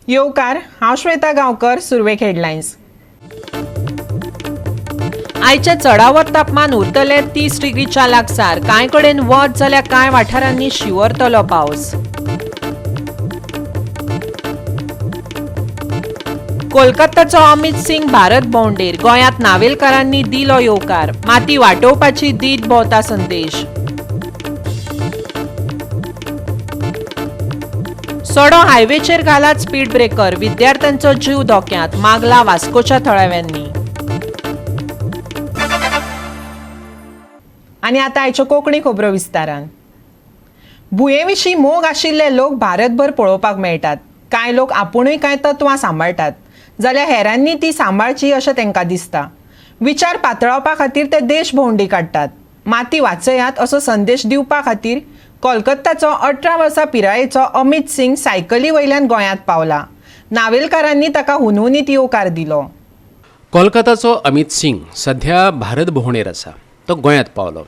येवकार, हांव श्वेता गांवकर. सुरवेक हेडलायन्स. आयचे चडावत तापमान उरतले 30 डिग्रीच्या लागसार. कांय कडेन वत जाल्यार कांय वाठारांनी शिंवरतलो पावस. कोलकाताचो अमित सिंग भारत भोंवडेर. गोंयांत नावेलकारांनी दिलो येवकार. माती वाटोवपाची दीत भोंवता संदेश. सडो हायवेचेर घालात स्पीड ब्रेकर. विद्यार्थ्यांचो जीव धोक्यांत, मागला वास्कोच्या थळाव्यांनी. आनी आतां आयच्यो कोंकणी खबरो विस्तारान. भुंये विशीं मोग आशिल्ले लोक भारतभर पळोवपाक मेळटात. कांय लोक आपुणूय कांय तत्वां सांबाळटात जाल्यार हेरांनी ती सांबाळची अशें तांकां दिसता. विचार पातळावपा खातीर ते देश भोंवडी काडटात. माती वाचयात असो संदेश दिवपा खातीर कोलकाताचो 18 वर्सां पिरायेचो अमित सिंग सायकली वयल्यान गोंयांत पावला. नावेलकारांनी ताका हुनहुनीत येवकार दिलो. कोलकाताचो अमित सिंग सध्या भारत भोंवडेर आसा. तो गोंयांत पावलो.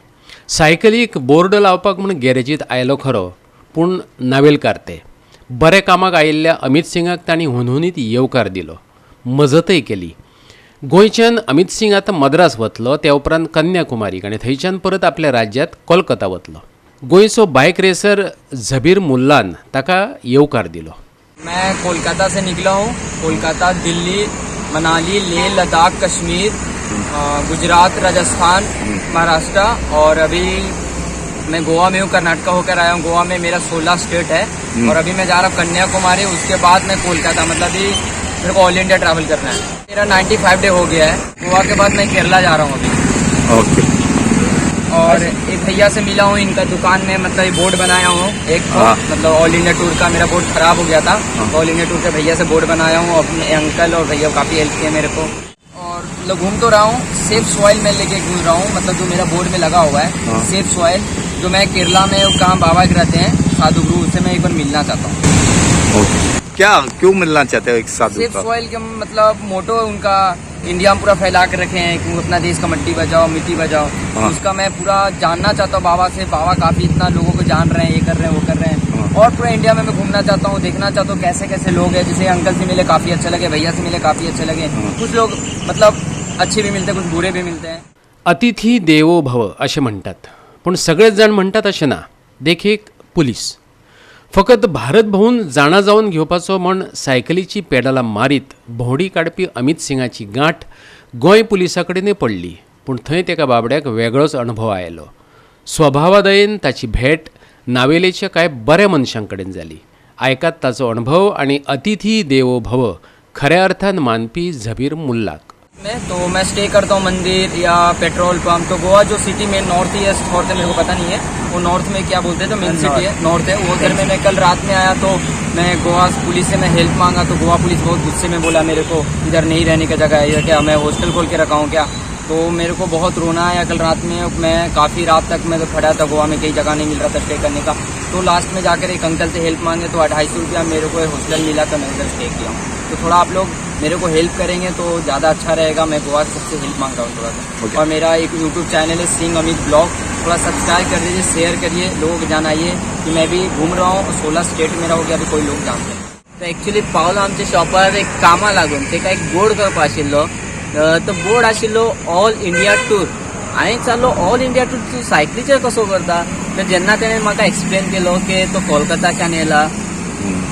सायकलीक बोर्ड लावपाक म्हूण गॅरेजींत आयलो खरो, पूण नावेलकार ते बऱ्या कामाक आयिल्ल्या अमित सिंगाक तांणी हुनहुनीत येवकार दिलो, मजतय केली. गोंयच्यान अमित सिंग आतां मद्रास वतलो, त्या उपरांत कन्याकुमारीक आनी थंयच्यान परत आपल्या राज्यांत कोलकाता वतलो. गोंयचो बायक रेसर झबीर मुल्लान ताका येवकार दिलो. मैं कोलकाता से निकला हूँ. कोलकाता, दिल्ली, मनाली, लेह लद्दाख, कश्मीर, गुजरात, राजस्थान, महाराष्ट्र और अभी मैं गोवा में हूँ. कर्नाटका होकर आया हूँ. गोवा में मेरा 16 स्टेट है और अभी मैं जा रहा हूँ कन्याकुमारी. उसके बाद मैं कोलकाता, मतलब अभी मेरे को ऑल इंडिया ट्रैवल करना है. मेरा 95 डे हो गया है. गोवा के बाद मैं केरला जा रहा हूँ अभी. ओके. और एक भैया से मिला हूँ, इनका दुकान में मतलब ये बोर्ड बनाया हूँ एक, मतलब ऑल इंडिया टूर का मेरा बोर्ड खराब हो गया था. ऑल इंडिया टूर के भैया से बोर्ड बनाया हूँ. अपने अंकल और भैया काफ़ी हेल्प किए मेरे को. और मतलब घूम तो रहा हूँ, सेफ सॉइल में लेके घूम रहा हूँ. मतलब जो मेरा बोर्ड में लगा हुआ है सेफ सॉइल, जो मैं केरला में कहाँ बाबा के रहते हैं साधु गुरु, उससे मैं एक बार मिलना चाहता हूँ. ओके. क्या क्यों मिलना चाहते हो एक साधु सेफ का? सॉइल के मतलब मोटो उनका इंडिया में पूरा फैला के रखे हैं कि अपना देश का मट्टी बचाओ, मिट्टी बचाओ. उसका मैं पूरा जानना चाहता हूँ बाबा से. बाबा काफी इतना लोगों को जान रहे हैं, ये कर रहे हैं, वो कर रहे हैं. और पूरा इंडिया में मैं घूमना चाहता हूँ, देखना चाहता हूँ कैसे कैसे लोग हैं. जैसे अंकल से मिले काफी अच्छे लगे, भैया से मिले काफी अच्छे लगे. कुछ लोग मतलब अच्छे भी मिलते हैं, कुछ बुरे भी मिलते हैं. अतिथी देवो भव अशें म्हणटात, पूण सगळेच जाण म्हणटात अशें ना. देखीक पुलीस. फकत भारत भोंवून जाणा जावन घेवपाचो म्हण सायकलीची पेडलां मारीत भोंवडी काडपी अमित सिंगाची गांठ गोंय पुलिसा कडेनय पडली, पूण थंय तेका बाबड्याक वेगळोच अणभव आयलो. स्वभावादयेन ताची भेट नावेलेच्या कांय बऱ्या मनशां कडेन जाली. आयकात ताचो अणभव आनी अतिथी देवो भव खऱ्या अर्थान मानपी झबीर मुल्लाक. में तो मैं स्टे करता हूँ मंदिर या पेट्रोल पंप. तो गोवा जो सिटी में नॉर्थ ईस्ट नॉर्थ है, मेरे को पता नहीं है वो नॉर्थ में क्या बोलते हैं, तो मेन सिटी है, नॉर्थ है वो. उधर में मैं कल रात में आया तो मैं गोवा पुलिस से मैं हेल्प मांगा तो गोवा पुलिस बहुत गुस्से में बोला मेरे को, इधर नहीं रहने का जगह है, इधर क्या मैं हॉस्टल खोल के रखा हूँ क्या. तो मेरे को बहुत रोना आया कल रात में. मैं काफ़ी रात तक मैं तो खड़ा था गोवा में, कहीं जगह नहीं मिल रहा था स्टे करने का. तो लास्ट में जाकर एक अंकल से हेल्प मांगे तो 250 रुपया मेरे को हॉस्टल मिला, तो मैं उधर स्टे किया हूँ. तो थोड़ा आप लोग मेरे को हेल्प करेंगे तो ज़्यादा अच्छा रहेगा. मैं गोवा से सबसे हेल्प मांग रहा हूँ थोड़ा सा. और मेरा एक यूट्यूब चैनल है सिंग अमित ब्लॉग, थोड़ा सब्सक्राइब कर दीजिए, शेयर करिए, लोगों को जानाइए कि मैं भी घूम रहा हूँ. 16 स्टेट मेरा हो गया, अभी कोई लोग जानते हैं. तर एक्चुअली पावलो आमच्या शॉपार एक कामा लागून. तेका एक बोर्ड करपा आशिल्लो. तो बोर्ड आशिल्लो ऑल इंडिया टूर. हांवें विचारलो, ऑल इंडिया टूर तूं सायकलीचेर कसो करता? तर जेन्ना तेणें म्हाका एक्सप्लेन केलो की तो कोलकाताच्यान येयला,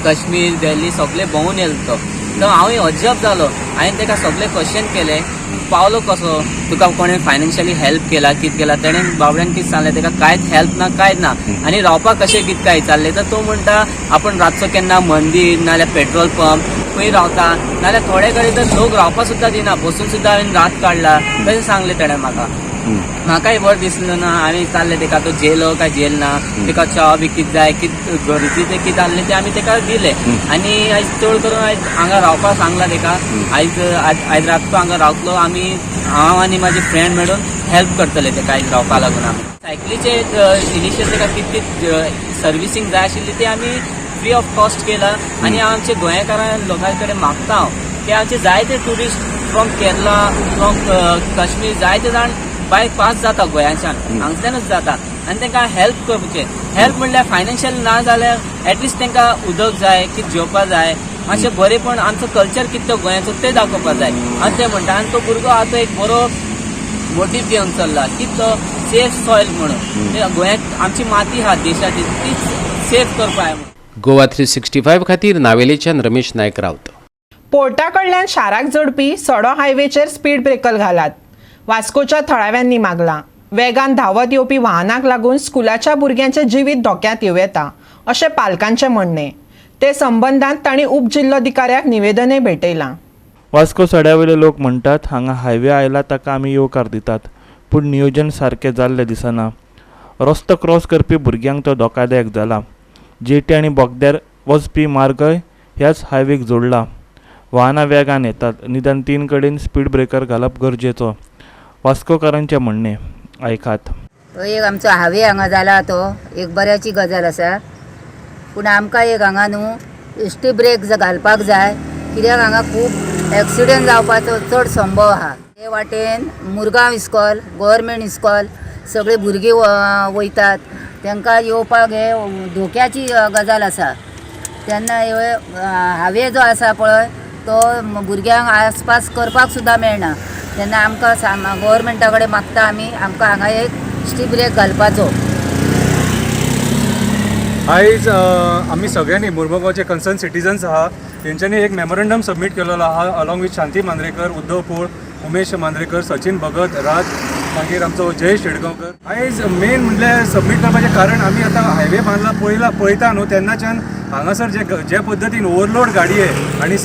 काश्मीर, दिल्ली सगळे भोंवून येयलो तो, तर हांव अजब जालो. हांवें तेका सगळे क्वेश्चन केले, पावलो कसो, तुका कोणें फायनान्शियली हेल्प केला, कितें केला. तेणें बाबड्यान कितें सांगलें, तेका कांयच हेल्प ना, कांयच ना. आनी रावपाक कशें कितें काय विचारलें तर तो म्हणटा आपूण रातचो केन्ना मंदीर नाजाल्यार पेट्रोल पंप खंय रावता, नाजाल्यार थोडे कडेन तर लोक रावपाक सुद्दां दिना, बसून सुद्दां हांवें रात काडला तशें सांगलें तेणें म्हाका. म्हाकाय बरें दिसलें ना. हांवें विचारलें तेका तो जेलो काय जेल ना, तेका च्या बी कितें जाय, कितें गरजेचें तें कितें आहलें तें आमी तेका दिलें. आनी आयज चड करून आयज हांगा रावपाक सांगलां तेका. आयज आयज रातचो हांगा रावतलो आमी, हांव आनी म्हाजे फ्रेंड मेळून हेल्प करतले तेका आयज रावपा लागून. आमी सायकलीचे इनिशियल तेका कितें कितें सर्विसींग जाय आशिल्ली ती आमी फ्री ऑफ कॉस्ट केला. आनी हांव आमच्या गोंयकारां लोकां कडेन मागता हांव की आमचे जायते tourist from Kerala, from Kashmir जायते जाण बाय पास जाता गोंयाच्यान, हांगच्यानूच जाता आनी तांकां हेल्प करचें. हेल्प म्हणल्यार फायनान्शियल ना जाल्यार एटलिस्ट तांकां उदक जाय, कितें जेवपा जाय, मातशें बरेंपण आमचो कल्चर कितें तो गोंयाचो तें दाखोवपा जाय. आनी ते म्हणटा आनी तो भुरगो आतां एक बरो मोटीव घेवन चल्ला की तो सेफ सॉयल म्हणून ते गोंयांत आमची माती आहा देशाची तीच सेफ करपा जाय म्हणून. गोवा 365 खातीर नावेलेच्यान रमेश नायक रावत. पोर्टा कडल्यान शाराक जोडपी सडो हायवेचेर स्पीड ब्रेकर घालात, वास्कोच्या थळाव्यांनी मागलां. वेगान धांवत येवपी वाहनाक लागून स्कुलाच्या भुरग्यांचें जिवीत धोक्यांत येवं येता अशें पालकांचें म्हणणें. ते संबंदांत तांणी उपजिल्लोधिकाऱ्याक निवेदनय भेटयलां. वास्को सड्यावयले लोक म्हणटात हांगा हायवे आयला ताका आमी येवकार दितात, पूण नियोजन सारकें जाल्लें दिसना. रस्तो क्रॉस करपी भुरग्यांक तो धोकादायक जाला. जेटी आनी बोगद्यार वचपी मार्गय ह्याच हायवेक जोडला. वाहनां वेगान येतात, निदान 3 कडेन स्पीड ब्रेकर घालप गरजेचो, वास्कोकारांचें म्हणणें. आयकात. एक आमचो हायवे हांगा जाला तो एक बऱ्याची गजाल आसा, पूण आमकां एक हांगा न्हू स्पीड ब्रेक घालपाक जाय, कित्याक हांगा खूब एक्सिडंट जावपाचो चड संभव आहा. ते वाटेन मुरगांव इस्कॉल, गव्हर्मेंट इस्कॉल सगळीं भुरगीं वयतात, तांकां येवपाक हे धोक्याची गजाल आसा. तेन्ना हे हायवे जो आसा पळय तो भुरग्यांक आसपास करपाक सुद्दां मेळना. तेन्ना आमकां गव्हर्मेंटा कडेन मागता आमी, आमकां हांगा एक स्पीड ब्रेक घालपाचो. आयज आमी सगळ्यांनी मुर्मुगांवचे कन्सर्न सिटीजन्स आहा तेंच्यांनी एक मेमोरंडम सबमीट केलेलो आहा अलॉंग विथ शांती मांद्रेकर, उद्धव पोळ, उमेश मांद्रेकर, सचिन भगत, राज, मागीर आमचो जय शेडगांवकर. आयज मेन म्हणल्यार सबमीट करपाचें कारण आमी आतां हायवे बांदला पळयता न्हू तेन्नाच्यान हांगासर जे पद्दतीन ओवरलोड गाडये आनी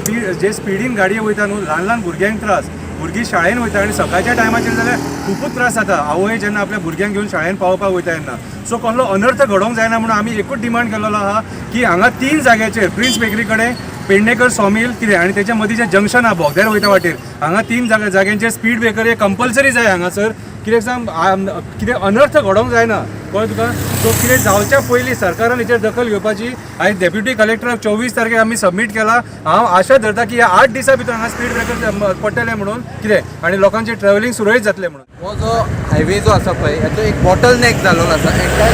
जे स्पिडीन गाडये वयता न्हू, ल्हान ल्हान भुरग्यांक त्रास, भुरगीं शाळेन वयता आनी सकाळच्या टायमाचेर जाल्यार खुबूच त्रास जाता आवय जेन्ना आपल्या भुरग्यांक घेवन शाळेन पावोवपाक वयता तेन्ना. सो कसलो अनर्थ घडोवंक जायना म्हणून आमी एकूच डिमांड केलेलो आहा की हांगा 3 जाग्याचेर प्रिन्स बेकरी कडेन, पेडणेकर सॉमील कितें आनी तेच्या मदीं जें जंक्शन आहा बोगद्यार वयता वाटेर, हांगा 3 जाग्यांचेर स्पीड ब्रेकर हे कंपल्सरी जाय हांगासर. कित्याक सांग, कितें अनर्थ घडोवंक जायना, कळ्ळें तुका. सो कितें जावच्या पयलीं सरकारान हेचेर दखल घेवपाची. आयज डेप्युटी कलेक्टराक 24 तारखेक आमी सबमीट केला. हांव आशा धरता की ह्या 8 दिसां भितर हांगा स्पीड ब्रेकर पडटले म्हणून कितें आनी लोकांचें ट्रॅव्हलिंग सुरळीत जातलें म्हणून. हो जो हायवे जो आसा पळय हेचो एक बॉटल नॅक जाल्लो आसा. एन्टायर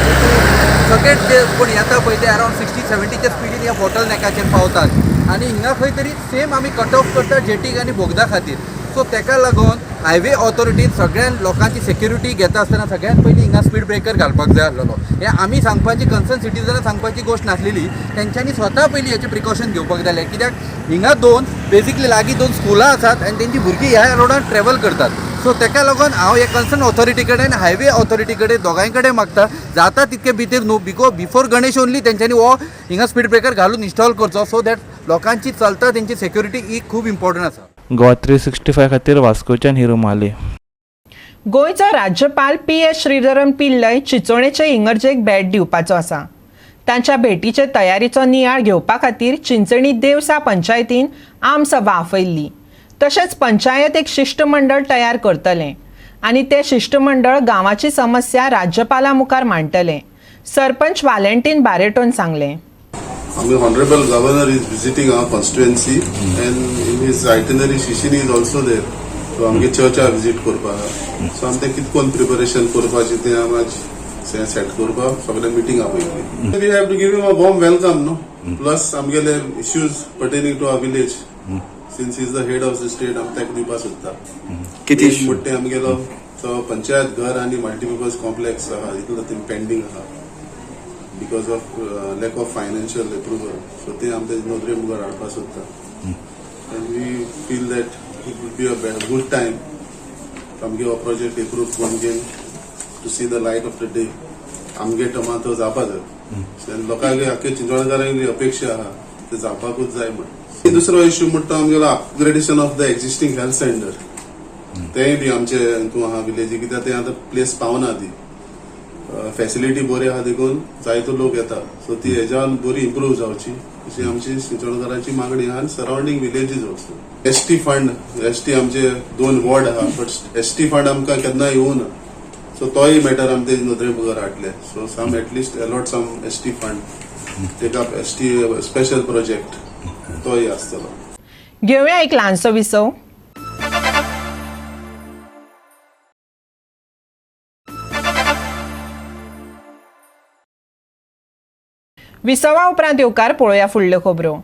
सगळेच जे कोण येता पळय ते अरावंड 60-70च्या स्पिडीन ह्या बॉटल नॅकाचेर पावतात आनी हिंगा खंय तरी सेम आमी कट ऑफ करता जेटीक आनी बोगदा खातीर. सो तेका लागून हायवे ऑथॉरिटीन सगळ्या लोकांची सेक्युरिटी घेता आसतना सगळ्यात पयलीं हिंगा स्पीड ब्रेकर घालपाक जाय आसलेलो. हें आमी सांगपाची, कन्सर्न सिटीजनां सांगपाची गोश्ट नासलेली, तेंच्यांनी स्वता पयलीं हेचें प्रिकॉशन घेवपाक जाय आसलें. कित्याक हिंगा बेसिकली लागीं 2 स्कुलां आसात आनी तेंची भुरगीं ह्या रोडान ट्रॅवल करतात. सो तेका लागून हांव हे कन्सर्न ऑथॉरिटी कडेन, हायवे ऑथॉरिटी कडेन, दोगांय कडेन मागता जाता तितके भितर न्हू बिफोर गणेश ओनली तेंच्यांनी हो हिंगा स्पीड ब्रेकर घालून इन्स्टॉल करचो, सो that लोकांची चलता तेंची सेक्युरिटी ही खूब इम्पॉर्टंट आसा. गोवा 365 खातीर वास्कोच्यान हिरू माले. गोंयचो राज्यपाल पी.एस. श्रीधरन पिल्लय चिंचोणेचे इगर्जेक भेट दिवपाचो आसा. तांच्या भेटीचे तयारीचो नियाळ घेवपा खातीर चिंचणी देवसा पंचायतीन आमसभा आपयल्ली. तशेंच पंचायत एक शिश्टमंडळ तयार करतलें आनी तें शिश्टमंडळ गांवाची समस्या राज्यपाला मुखार मांडटलें, सरपंच वालेंटीन बारेटोन सांगलें. I mean, Honorable Governor is visiting our constituency and in his itinerary Shishini is also there. So आमगे चर्चा विजिट करपा. सो आम तें कितें करून प्रिपरेशन करपाचें तें आम आज सेट करपाक सगळे मिटींग आपयली. We have to give him a warm welcome न्हू. प्लस आमगेले issues pertaining to our village, since he is the head of the state, आम ताका दिवपाक सोदता. कितें म्हणटा तें आमगेलो तो पंचायत घर आनी मल्टीपर्पज कॉम्प्लेक्स आहा इतलो तें पेंडींग आहा because of lack of financial approval. So ते आमच्या नदरे मुखार हाडपाक सोदता. And we feel that it would be a good time आमगे हो प्रोजेक्ट एप्रूव करून घेवन to see the light of the day. आमगे टर्मान तो जावपा जाय. लोकांक आख्खे चिंचवणकारांक अपेक्षा आहा ते जावपाकूच जाय म्हण. दुसरो इश्यू म्हणटा आमगेलो upgradation of the existing health centre, तेंय बी आमचे हितून आहा विलेजी, कित्याक ते आतां प्लेस पावना, ती फॅसिलिटी बरी आहा देखून जायतो लोक येता. सो ती हेज्यान बरी इम्प्रूव जावची अशी आमची चिंचवणकारांची मागणी आहा आनी surrounding villages also. ST fund, ST आमचे 2 वॉर्ड आहा, बट एसटी फंड आमकां केन्ना येवना. सो तोय मॅटर आमी तेज नदरे मुखार हाडले. So some at least allot some ST fund, take up ST special project, तोय आसतलो. घेवया एक ल्हानसो विसव. विसवा उपरांत येवकार पळोवया फुडल्यो खबरो.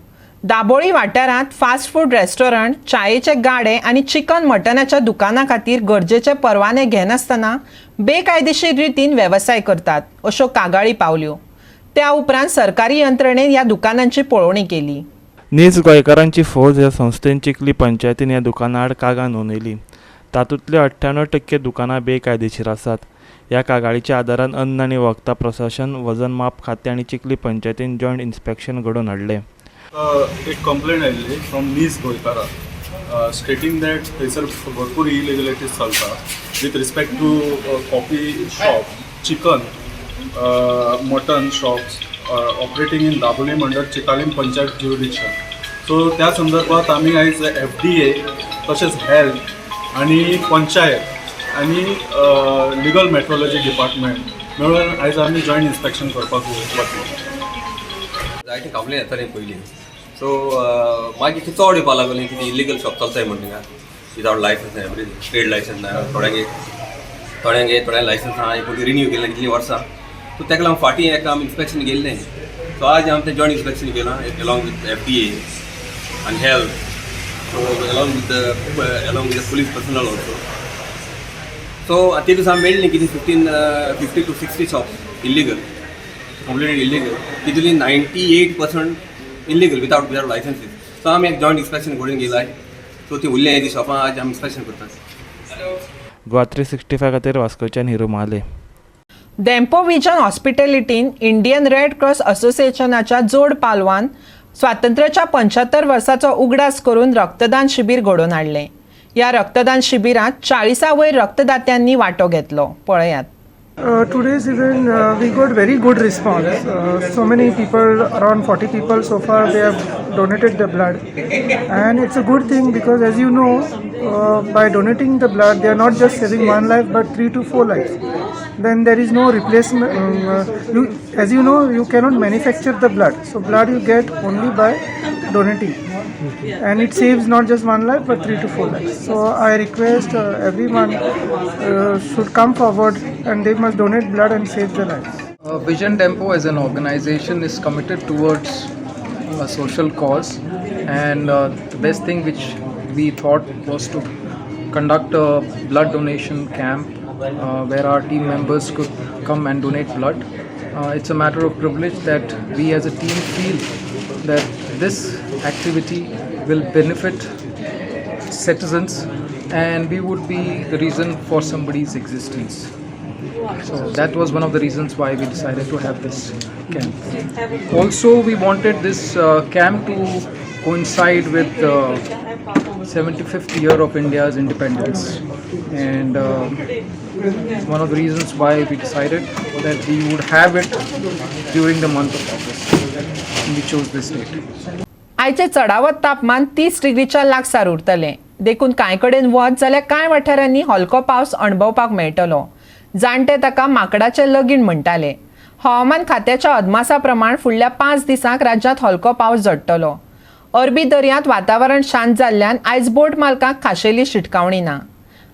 दाबोळी वाठारांत फास्ट फूड रेस्टॉरंट, चायेचे गाडे आनी चिकन मटनाच्या दुकानां खातीर गरजेचे परवाने घेनासतना बेकायदेशीर रितीन वेवसाय करतात अश्यो कागाळी पावल्यो. त्या उपरांत सरकारी यंत्रणेन ह्या दुकानांची पळोवणी केली. नीज गोंयकारांची फौज ह्या संस्थेन चिखली पंचायतीन ह्या दुकानां आड कागाळ नोंदयली. तातूंतल्यो 98% दुकानां बेकायदेशीर आसात. ह्या कागाळीच्या आदारान अन्न आनी वखदां प्रशासन, वजन माप खातें आनी चिखली पंचायतीन जॉयंट इन्स्पेक्शन घडोवन हाडलें. एक कंप्लेंट आयिल्ली फ्रॉम नीज गोंयकारा स्टेटींग that थंयसर भरपूर इलिगलिटीज चलता with respect to coffee shop, chicken, mutton shops operating in Dabolim under Chicalim Panchayat jurisdiction. So त्या संदर्भात आमी आयज एफडीए तशेंच हेल्थ आनी पंचायत आनी लिगल मेट्रोलॉजी डिपार्टमेंट मेळून आयज आमी जॉयंट इन्स्पेक्शन करपाक वतले. जायते कंप्लेन येताली पयलीं. सो मागीर ती चड येवपा लागली कितें इलिगल शॉप चलताय म्हण थिंगा without licence, everything, trade licence ना थोड्यांगे थोड्यांगे, थोड्यांक लायसन्स आहा पूण रिन्यू केलें कितलीं वर्सां. सो ताका लागून फाटीं एक आमी इन्स्पेक्शन गेल्लें. सो आज आमी तें जॉयंट इन्स्पेक्शन केलां along with FDA आनी health, so along with the police personnel also. So ते दिसा मेळ्ळी कितें 50 to 60 shops illegal, completely illegal. तितूंतली 98% illegal, without licenses. So आमी एक जॉयंट इन्स्पेक्शन करून गेलाय. सो ती उरले ती शॉपां आज आमी इन्स्पेक्शन करतात. गोवा 365 खातीर वास्कोच्यान हिरो महाले. डेम्पो विजन हॉस्पिटॅलिटीन इंडियन रेड क्रॉस असोसिएशनाच्या जोड पालवान स्वातंत्र्याच्या 75 वर्साचो उगडास करून रक्तदान शिबीर घडोवन हाडलें. ह्या रक्तदान शिबिरांत 40 वयर रक्तदात्यांनी वांटो घेतलो. पळयात. Today's event, we got very good response. So many people, around 40 people so far, they have donated the blood, and it's a good thing because, as you know, by donating the blood, they are not just saving one life but three to four lives. Then there is no replacement. As you know, you cannot manufacture the blood, so blood you get only by donating, and it saves not just one life but three to four lives. So I request everyone should come forward and they must donate blood and save the lives. Vision Dempo as an organization is committed towards a social cause, and the best thing which we thought was to conduct a blood donation camp where our team members could come and donate blood. It's a matter of privilege that we as a team feel that this activity will benefit citizens and we would be the reason for somebody's existence. So that was one of the reasons why we decided to have this camp. Also, we wanted this camp to coincide with the 75th year of India's independence. And one of the reasons why we decided that we would have it during the month of August. And we chose this date. आयचें चडावत तापमान 30 डिग्रीच्या लागसार उरतलें. देखून कांय कडेन वत जाल्यार कांय वाठारांनी हलको पावस अणभवपाक मेळटलो. जाणटे ताका माकडाचें लगीन म्हणटाले. हवामान खात्याच्या अदमासा प्रमाण फुडल्या 5 दिसांक राज्यांत हलको पावस झडटलो. अरबी दर्यांत वातावरण शांत जाल्ल्यान आयज बोट मालकांक खाशेली शिटकावणी ना.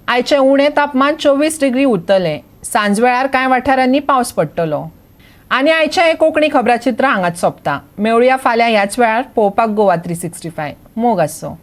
आयचें उणें तापमान 24 डिग्री उरतलें. सांजवेळार कांय वाठारांनी पावस पडटलो. आनी आयचें हें कोंकणी खबराचित्र हांगाच सोंपता. मेळुया फाल्यां ह्याच वेळार पळोवपाक गोवा 365. मोग आसचो.